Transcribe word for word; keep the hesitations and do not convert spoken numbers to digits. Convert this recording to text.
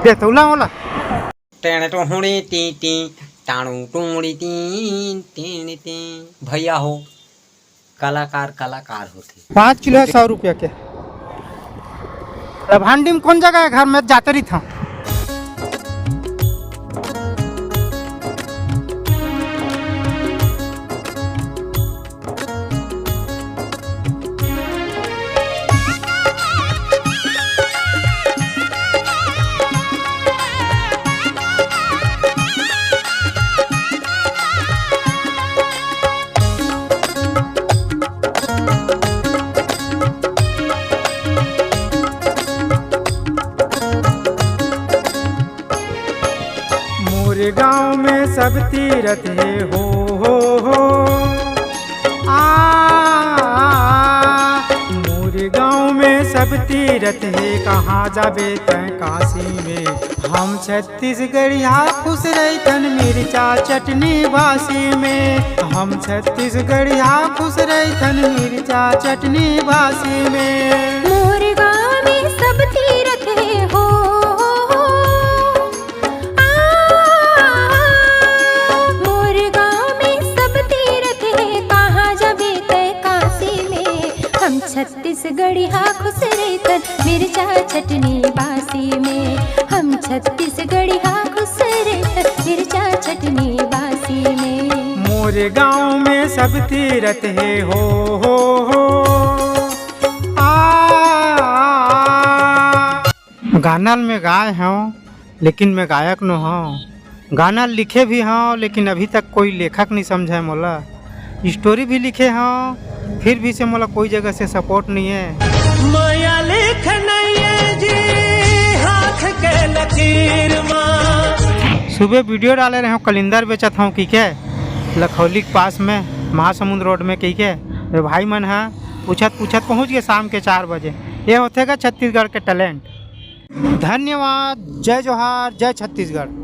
बेतौला वाला। टेण टोहड़ी T T, टाणू two D T, टेण T. भैया हो, कलाकार कलाकार होथे। पाँच किलो है सौ रुपया के। लभांडी में कौन जगह है घर में जाते रही था। मोर गांव में सब तीरथ हे हो, हो, हो। आ, मोर गांव में सब तीरथ हे, कहाँ जाबे तैं काशी में। हम छत्तीसगढ़िया खुश रहिथन मिर्चा चटनी बासी में। हम छत्तीसगढ़िया खुश रहिथन मिर्चा चटनी बासी में। मोर गांव में सब तीरथ हे हो, हो, हो। आ, मोर गांव में सब तीरथ हे, कहाँ जाबे तैं काशी में। हम छत्तीसगढ़िया खुश रहिथन मिर्चा चटनी बासी में। हम छत्तीसगढ़िया खुश रहिथन मिर्चा चटनी बासी में। मोर गांव में सब तीरथ हे हो, हो, हो। आ, आ, आ। गाना ल मैं गाए हंव, लेकिन मैं गायक नो हंव। गाना ल लिखे भी हंव, लेकिन अभी तक कोई लेखक नहीं समझे मोला। स्टोरी भी लिखे हंव, फिर भी से मोला कोई जगह से सपोर्ट नहीं है। माया लेख नहीं है जी, हाथ के लकीर मा। सुबह वीडियो डाले रहे हंव, कलिंदर बेचत हंव कहिके, लखौली के पास में, महासमुंद रोड में कहिके। रे भाई मन ह पूछत पूछत पहुंच गए शाम के चार बजे। ये होथे गा छत्तीसगढ़ के टैलेंट। धन्यवाद। जय जोहार, जय छत्तीसगढ़।